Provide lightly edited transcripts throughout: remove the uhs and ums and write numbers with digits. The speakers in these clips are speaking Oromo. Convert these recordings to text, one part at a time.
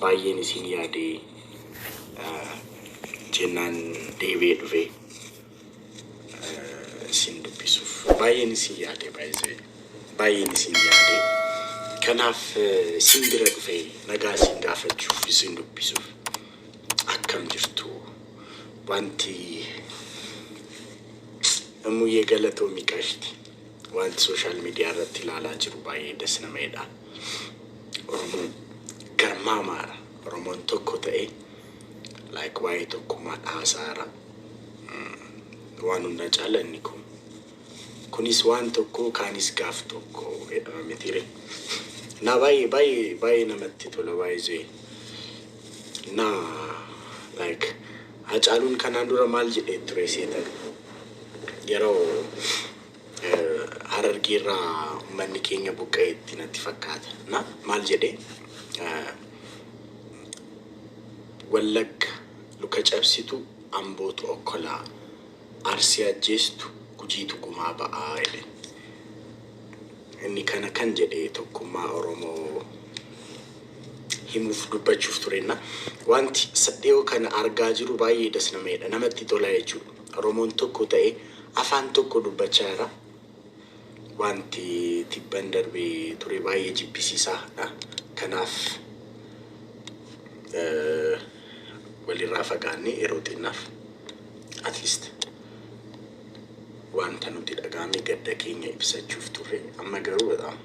Baay'een isin yaade jennaan deebi'ee dhufe isin dubbisuuf. Baay'een isin yaade, baay'ee baay'een isin yaade. Kanaaf isin bira dhufe nagaa isin gaafachuuf, isin dubbisuuf. Akkam jirtu? Wanti Ammuyyee, galatoomi qashti. Wanti social media irratti ilaalaa jiru baay'ee das nama jedha. Oromoon garmaamaadha. Oromoon tokko ta'e like waa'ee tokkummaa haasaara. Waan hunda caala inni kun. Kunis waan tokko, kaanis gaaf tokko jedhama mitiire. Na baay'ee baay'ee baay'ee namatti tola baay'ee. Na like Hacaaluun kanaan dura maal jedhee ture seetan? Yeroo Harargeerraa uummanni keenya buqqa'eetti natti fakkaata. Na maal jedhee? Wallagga luka cabsitu Ambootu okkolaa. Arsii ajjeestu Gujiitu gumaa ba'aa jedhe. Inni kana kan jedhe tokkummaa Oromoo himuuf, dubbachuuf turenna. Wanti dhiyoo kana argaa jiru baay'ee das nama jedha. Namatti tola jechuudha. Oromoon tokko ta'e afaan tokko dubbachaa jira. Wanti tibban darbee ture baay'ee jibbisiisaadha. Kanaaf walirraa fagaannee yeroo xinnaaf at least wanta nuti dhaga'ame, gadda keenya ibsachuuf turre. Amma garuu በጣም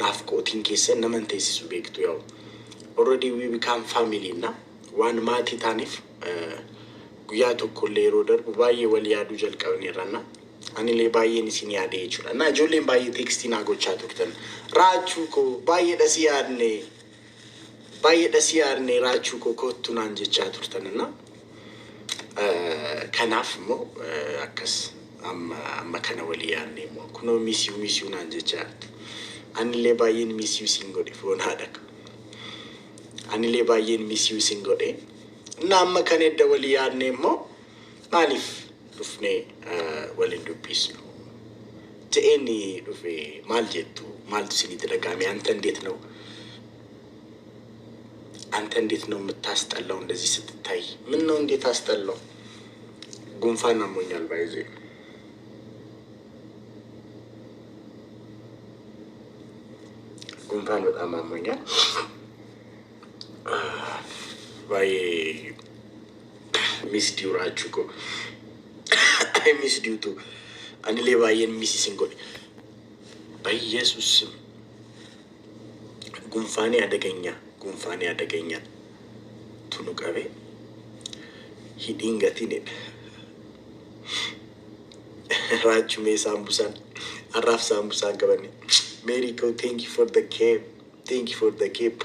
naafqootiin keessan nama hin teessisu, beektu, yaa'u. Already we become family na waan maatii taaniif guyyaa tokkollee yeroo darbu baay'ee wal yaaduu jalqabneerra. Anillee baay'een isin yaade jechuudha. Na ijoolleen baay'ee text naa gochaa turtan. "Raachuu koo, baay'eedha si yaadne, baay'eedha si yaadne, Raachuu koo, kottu" naan jechaa turtan. Na kanaaf immoo akkas amma amma kana walii yaadne immoo kunoo "Miss you, miss you" naan jechaa jirtu. Anillee baay'een miss you isin godhe, foon haadha. Anillee baay'een miss you isin godhe. Na amma kana edda walii yaadne immoo maaliif dhufnee waliin dubbisnu jedheen dhufe. Maal jettu? Maaltu isinitti dhaga'ame? አንተ እንዴት ነው? አንተ እንዴት ነው የምታስጠላው እንደዚህ ስትታይ? ምን ነው እንዴት አስጠላው? ጉንፋን አሞኛል by the way። ጉንፋን በጣም አሞኛል። Baay'ee missed you, Raachuu koo. I missed you too. Anillee baay'een miss isin godhe. በኢየሱስ ስም ጉንፋኔ አደገኛ፣ ጉንፋኔ አደገኛ tunu qabe hidhiin gatiin Raachuu mee saambusaan har'aaf saambusaan qabanne. Mary koo, thank you for the cape, thank you for the cape.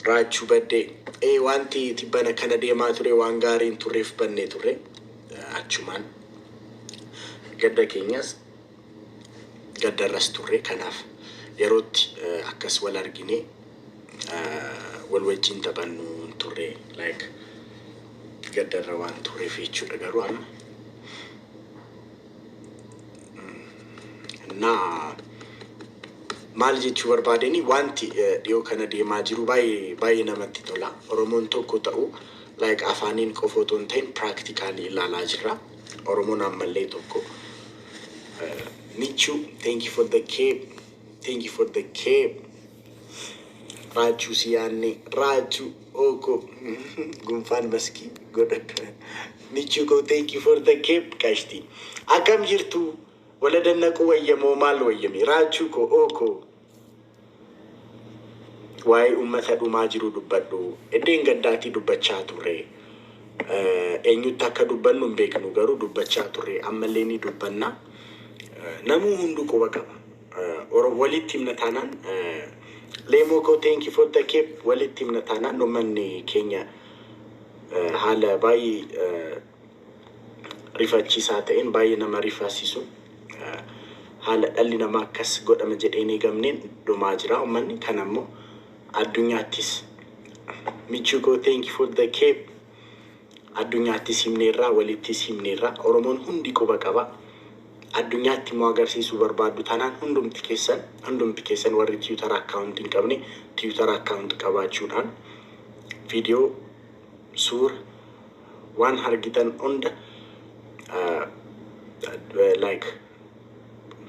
Raachuu baddee ee wanti tibbana kana deemaa ture waan gaariin turreef bannee turre. Achumaan gadda keenyas gaddarras turre. Kanaaf yerootti akkas wal argine wal wajjin taphannu hin turre, like gaddarra waan turreef jechuudha. Garuu amma እና maal jechuu barbaadeni, wanti dhiyoo kana deemaa jiru baay'ee baay'ee namatti tola. Oromoon tokko ta'u like afaaniin qofa otoo hin ta'in practically ilaalaa jirra. Oromoon ammallee tokko. Michu, thank you for the cape, thank you for the cape. Raachuu si yaanne, Raachuu oko ጉንፋን maskii godhadhu. Michu koo, thank you for the cape. Qashti, akkam jirtu? Wala dannaquu wayyamoo maal wayyame? Raachuu koo, oko, waa'ee uummata dhumaa jiru dubbadhu. Eddeen gaddaatii dubbachaa turre. Eenyutti akka dubbannu hin beeknu, garuu dubbachaa turre, ammallee ni dubbanna. Namuu hundu quba qaba. Walitti himna taanaan, Leemoo koo, thank you for the cape. Walitti himna taanaan uummanni keenya haala baay'ee rifachiisaa ta'een, baay'ee nama rifaasisu, haala dhalli namaa akkas godhama jedhee hin eegamneen dhumaa jira uummanni. Kana immoo addunyaattis, Michuu koo, thank you for the cape. Addunyaattis himneerraa, walittis himneerraa. Oromoon hundi quba qaba. Addunyaatti immoo agarsiisuu barbaaddu taanaan, hundumti keessan warri Twitter account hin qabne Twitter account qabaachuudhaan viidiyoo, suura, waan argitan hunda like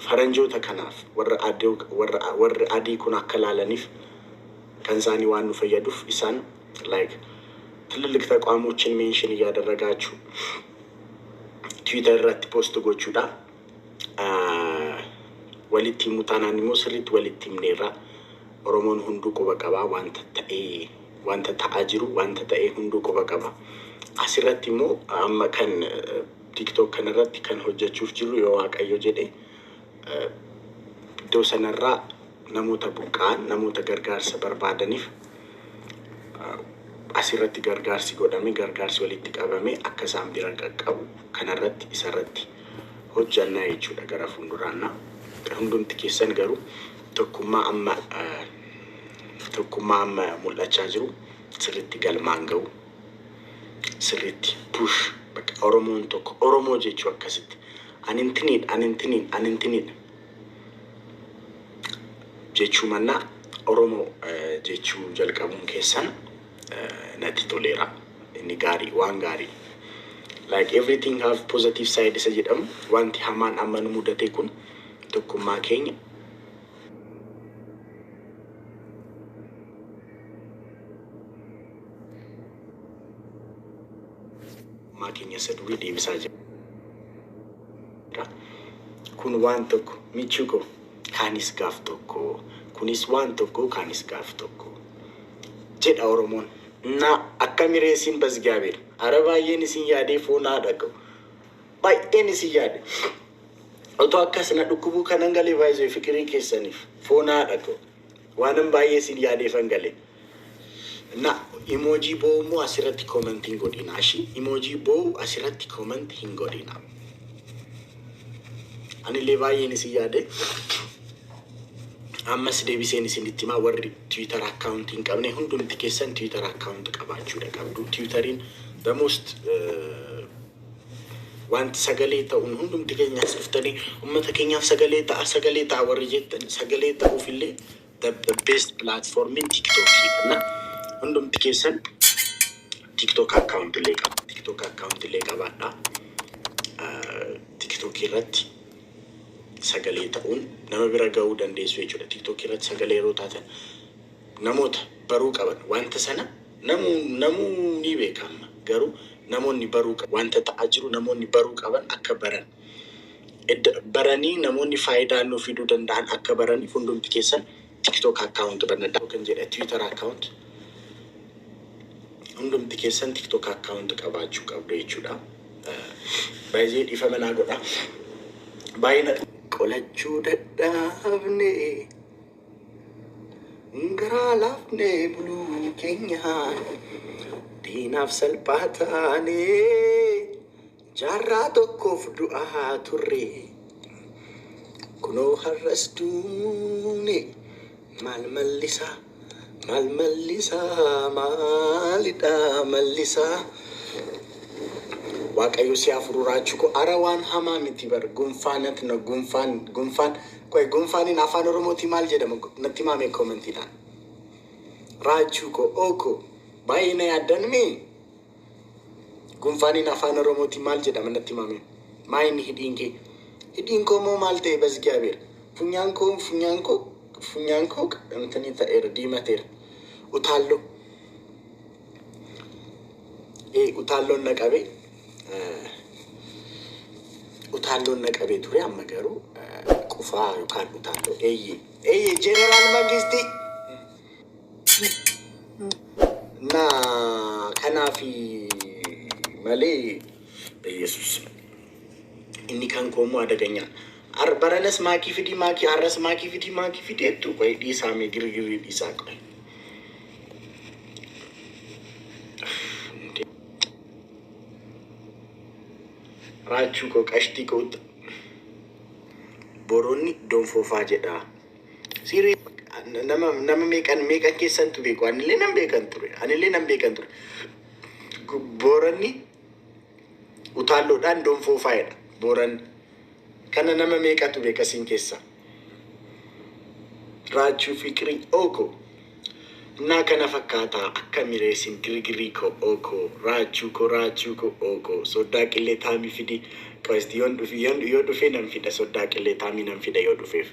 faranjoota kanaaf, warra adii, warri adii kun akka laalaniif kan isaanii waan nu fayyaduuf, isaan like ትልልቅ ተቋሞችን mention እያደረጋችሁ Twitter irratti post gochuudha. Walitti himuu taanaan immoo sirriitti walitti himneerra. Oromoon hunduu quba qabaa wanta ta'ee, wanta ta'aa jiru, wanta ta'ee hunduu quba qaba. Asirratti immoo amma kan TikTok kanarratti kan hojjechuuf jiru, yoo Waaqayyo jedhe, iddoo sanarraa namoota buqqa'an, namoota gargaarsa barbaadaniif asirratti gargaarsi godhame, gargaarsi walitti qabame akka isaan bira qaqqabu kanarratti isarratti hojjannaa jechuudha gara fuulduraannaa. Hundumti keessan garuu tokkummaa amma mul'achaa jiru sirriitti galmaan ga'u, sirriitti push bakka Oromoon tokko, Oromoo jechuu akkasitti anintiniidha, anintiniidha, anintiniidha jechuu mannaa Oromoo jechuu jalqabuun keessan natti toleera. Inni gaarii, waan gaarii. Like everything have positive side isa jedhamu, wanti hamaan amma nu mudate kun tokkummaa keenya isa durii deebisaa jira. Kun waan tokko michuu koo, kaanis gaaf tokko, kunis waan tokko, kaanis gaaf tokko jedha Oromoon. Na akka mireesiin በእግዚአብሔር አረ baay'een isin yaadee, foon haadha qabu. Baay'een isin yaade. Otoo akkas na dhukkubuu kanan galee baay'ee fikirii keessaniif foon haadha qabu. Waanan baay'ee isin yaadeefan galee. Na emoji boo'u immoo asirratti comment hin godhina. Ashi, emoji boo'u asirratti comment hin godhina. Anillee baay'een isin yaade. Ammas deebiseen isinitti himaa, warri Twitter account hin qabne hundumti keessan Twitter account qabaachuudha qabdu. Twitteriin the most wanti sagalee ta'uun hundumti keenya as dhuftanii uummata keenyaaf sagalee ta'a, sagalee ta'a warri jettan, sagalee ta'uufillee the best platformiin TikTokiidha. Na hundumti keessan TikTok account illee qaba. TikTok account illee qabaadha. TikTok irratti sagalee ta'uun nama bira ga'uu dandeessu jechuudha. TikTok irratti sagalee yeroo taatan namoota baruu qaban wanta sana namuu ni beeka amma, garuu namoonni baruu qaban, wanta ta'aa jiru namoonni baruu qaban akka baran, baranii namoonni faayidaa nuu fiduu danda'an akka baraniif hundumti keessan TikTok account banadhaa kan jedha. Twitter account, hundumti keessan TikTok account qabaachuu qabdu jechuudha. Baay'ee dhiifama naa godha. Baay'ina qolachuu dadhabne, garaa laafne buluu keenyaan diinaaf salphaa taane, jaarraa tokkoof du'aa turre, kunoo har'as duune. Maal mallisaa, maal mallisaa, maalidha mallisaa? Waaqayyo si hafuuraachuu ko, ara waan hamaa miti bar, gunfaanat na gunfaan, gunfaan qoy, gunfaaniin afaan Oromootii maal jedhama? Natti maame commentiidhaan. Raachuu ko, ooko, baay'ee na yaaddan mee? Gunfaaniin afaan Oromootii maal jedhama? Natti maame. Maa inni hidhiin kee, hidhiin koo moo maal ta'e? በእግዚአብሔር funyaan koo, funyaan koo, funyaan koo intini ta'eera, diimateera. Utaalloo, ee, utaalloon na qabe, utaalloon na qabee ture. Amma garuu qufaa yookaan utaalloo. Eeyyee, eeyyee, Jeneraal Mangistii na kanaafi malee በኢየሱስ inni kan koo immoo አደገኛ. Baranas maakii fidii, maakii har'as maakii fidii, maakii fidii jettu. Qoy, dhiisaa mee, girgirii dhiisaa, qoy. Raachuu koo, qashtii koo, boroonni donfoofaa jedha. Sirii nama meeqan meeqan keessantu beeku? Anillee nan beekan ture. Anillee nan beekan ture. Booranni utaalloodhaan donfoofaa jedha. Booranni. Kana nama meeqatu beeka siin keessa? Raachuu Fiqirii Ooko. Innaa kana fakkaataa akka mireesin girgirii koo ookoo, Raachuu koo, Raachuu koo ookoo, soddaa qillee taamii fidi. Qosti yoon dhufi, yoo dhufee nan fida, soddaa qillee taamii nan fida yoo dhufeef.